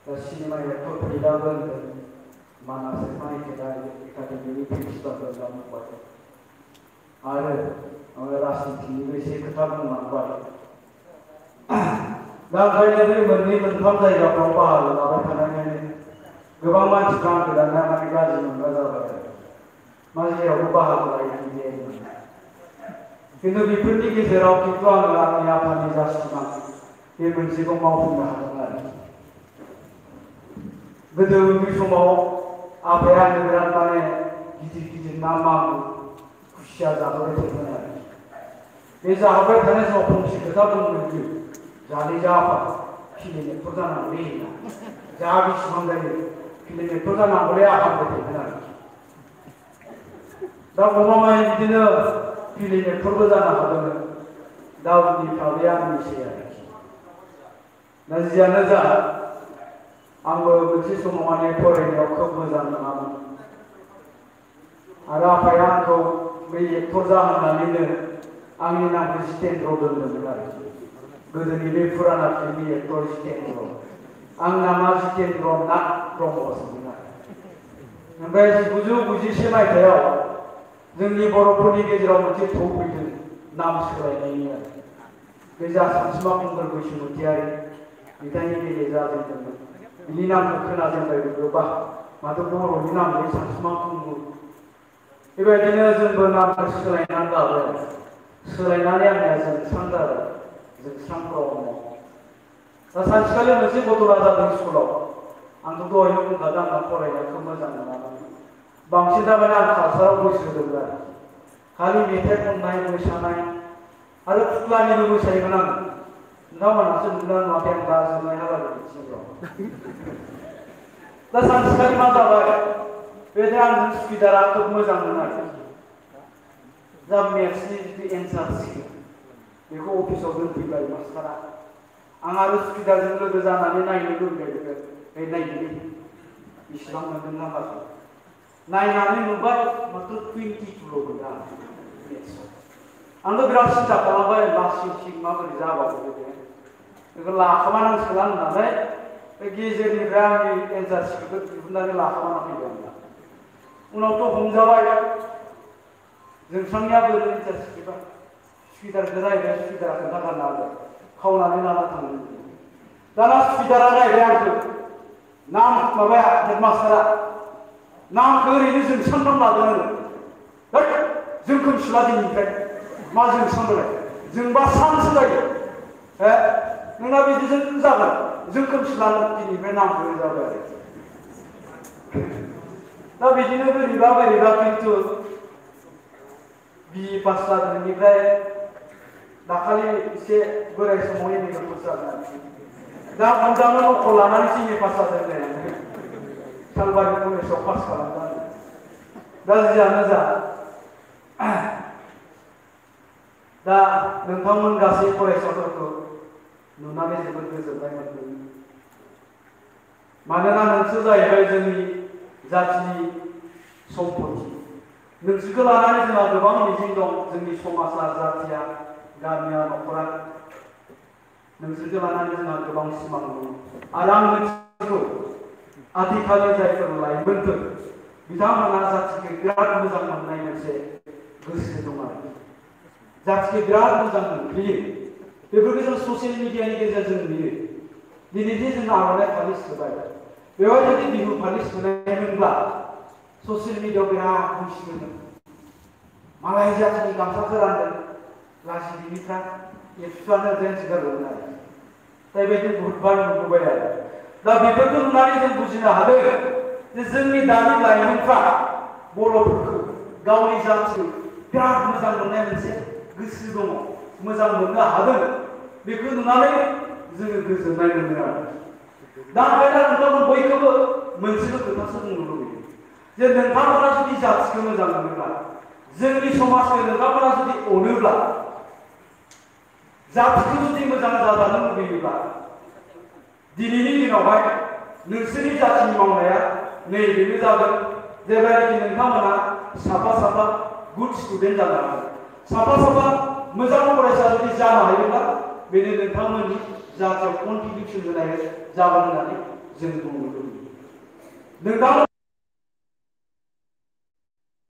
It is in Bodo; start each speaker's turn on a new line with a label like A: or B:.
A: दा सिनेमा एक्टर फैलागोन मानास फाइटेदार एकाडेमिनि प्रिन्सिपाल जाबाय आरो राजनितिनिबो एसे खोथा बुंलांबाय दा ओंखायनो बे मोननै मोनथाम जायगाफ्राव बाहागो लाबाय थानायखायनो गोबां मानसिफ्रा आंखौ दाना माने गाज्रि मोनग्रा जाबाय आरो मा जेरावबो बाहागो लायो जायोमोन खिन्थु बेफोरनि गेजेराव खिन्थु आङो आंनि आफानि जा सिमां बे मोनसेखौ मावफुंनो हादों आरो गोदो उन्दै समाव आफाया आंनो बिराद माने गिदिर गिदिर ना मागुर खुसिया जाहोबाय थायोमोन आरो बे जाहोबाय थानाय समाव फंसे खोथा बुंदों बियो जानै जा आफा फिल्म एक्टर जानांगौलै जा बेसेबां जायो फिल्म एक्टर जानांगौलै आफा होनबाय थायोमोन आरो दा गमामायै बिदिनो फिल्म एक्टरबो जानो हादोंमोन दा उननिफ्राव बे आंनिसै आरोखि दा जियानो जा आंबो मोनसे समाव माने फरायनायाव खोब मोजां नङामोन आरो आफाया आंखौ बे एक्टर जाहोनानैनो आंनि नामखौ जितेन्द्र दोनदोंमोन आरो गोदोनि बे फुराना फिल्मनि एक्टर जितेन्द्र आं नामा जितेन्द्र नाथ ब्रह्मसोमोन आरो ओमफ्राय 1991 मायथाइयाव जोंनि बर'फोरनि गेजेराव मोनसे थौ फैदों नाम सोलायनायनि आरो बे जा सानसुमा मंगल बैसोमुतियारि बिथांनि गेजेर जाजेनदोंमोन बिनि नामखौ खोनाजेनबाय बा माथो बर'नि नाम बे सानसुमा मंगल बेबायदिनो जोंबो नामखौ सोलायनानै लाबाय सोलायनानै आंनिया जोंस्रां जाबाय जोंस्रां ब्रह्म दा सानसेखालि मोनसे गथ'ला जादों स्कुलाव आंथ' दहायनो बुंखादों आंना फरायनायखौ मोजां मोनामोन बांसिन थारमाने आं कालसाराव गोसो होदोंमोन आरो खालि मेथाइ खननाय मोसानाय आरो फुथुलानिबो मोसायोमोन आं नोंथांमोनहासो नुदों नुवाखै आं दा जोंनायहालागै बिथिंफ्राव दा सानसेखालि मा जाबाय बेनो आंजों सुखिदारा खोब मोजां मोनो आरो जा मेथ्सनि जिथु एन्सार सिट बेखौ अफिसाव दोनफैबाय मास्टारा आं आरो सुखिदारजों लोगो जानानै नायनो लुबैबाय बे नायगिरि बेसेबां मोनदों नाम्बारखौ नायनानै नुबाय माथ्र 22ल' मोनदों आं मेथ्सआव आंथ' बिराद सिन्था खालामबाय लासिं माबोरै जाबावो बेखौ लाखोमानांसिगोन होननानै बे गेजेरनिफ्राय आंनि एन्सार सिटखौ दिहुननानै लाखोमाना फैबाय आं उनावथ' हमजाबाय जोंस्रांनिया बोरै एन्सार सिटबा सुखिदारखौ रायबाय सुखिदारा खोन्थागारना होबाय खावनानै लाना थाङो दाना सुखिदारा रायबाय आंखौ नाम माबाया हेडमास्टारा नामखौ ओरैनो जोंस्रां नाम लादों आरो जों खोमसिला दिनैनिफ्राय मा जोंस्रांलाय जोंबा सानसो जायो नोंना बिदिजों जागोन जों खोमसिला दिनैनिफ्राय नामखौ जाबाय आरो दा बिदिनो बोरैबा खिन्थु BE पास जादोंनिफ्राय दाखालि एसे बोराय समाव MA पास जादों दा मोजाङै न'खौ लानानै MA पास जादों सालबारि कलेजाव पास खालामदों दा जियानो जा दा नोंथांमोन गासै फरायसाफोरखौ नुनानै जोबोद गोजोननाय मोनदों मानोना नोंसोर जाहैबाय जोंनि जाथिनि सम्पति नोंसोरखौ लानानै जोंहा गोबां मिजिं दं जोंनि समाजा जाथिया गामिया न'खरा नोंसोरखौ लानानै जोंहा गोबां सिमां दं आरो आं मिथिगौ आथिखालनि जायफोर लाइमोनफोर बिथांमोना जाथिखौ बिराद मोजां मोननाय मोनसे गोसो दं आरो जाथिखौ बिराद मोजां मोनफैयो बेफोरखौ जों ससियेल मिडियानि गेजेरजों नुयो दिनै जे जों आर'नाइ फालि सोबाय बेवहाय जुदि बिहु फालि सोनायमोनब्ला ससियेल मिडियायाव बिराद बुंसिगोन मालाय जाथिनि गामसाखौ रानदों लाजिगिरिफ्रा एबसुआनो जेन्स गारगोन आरो दा बेबायदि बुहुतबार नुबोबाय आरो दा बेफोरखौ नुनानै जों बुजिनो हादों जे जोंनि दानि लाइमोनफ्रा बर'फोरखौ गावनि जाथिखौ बिराद मोजां मोननाय मोनसे गोसो दङ मोजां मोननो हादों बेखौ नुनानै जोङो गोजोननाय मोनो आरो दा ओंखायनो नोंथांमोन बयखौबो मोनसेल' खोथासो बुंनो लुबैयो जे नोंथांमोना जुदि जाथिखौ मोजां मोनोब्ला जोंनि समाजखौ नोंथांमोना जुदि अनोब्ला जातिखौ जुदि मोजां जाजानो लुबैयोब्ला दिनैनि दिनावहाय नोंसोरनि जातिनि मावनाया नैबेनो जागोन जेब्लानाखि नोंथांमोना साफा गुड स्टुडेन्ट जानो हागोन साफा मोजां फरायसा जुदि जानो हायोब्ला बेनो नोंथांमोननि जातियाव कन्ट्रिबिउसन होनाय जागोन होननानै जों बुंनो लुबैयो। नोंथां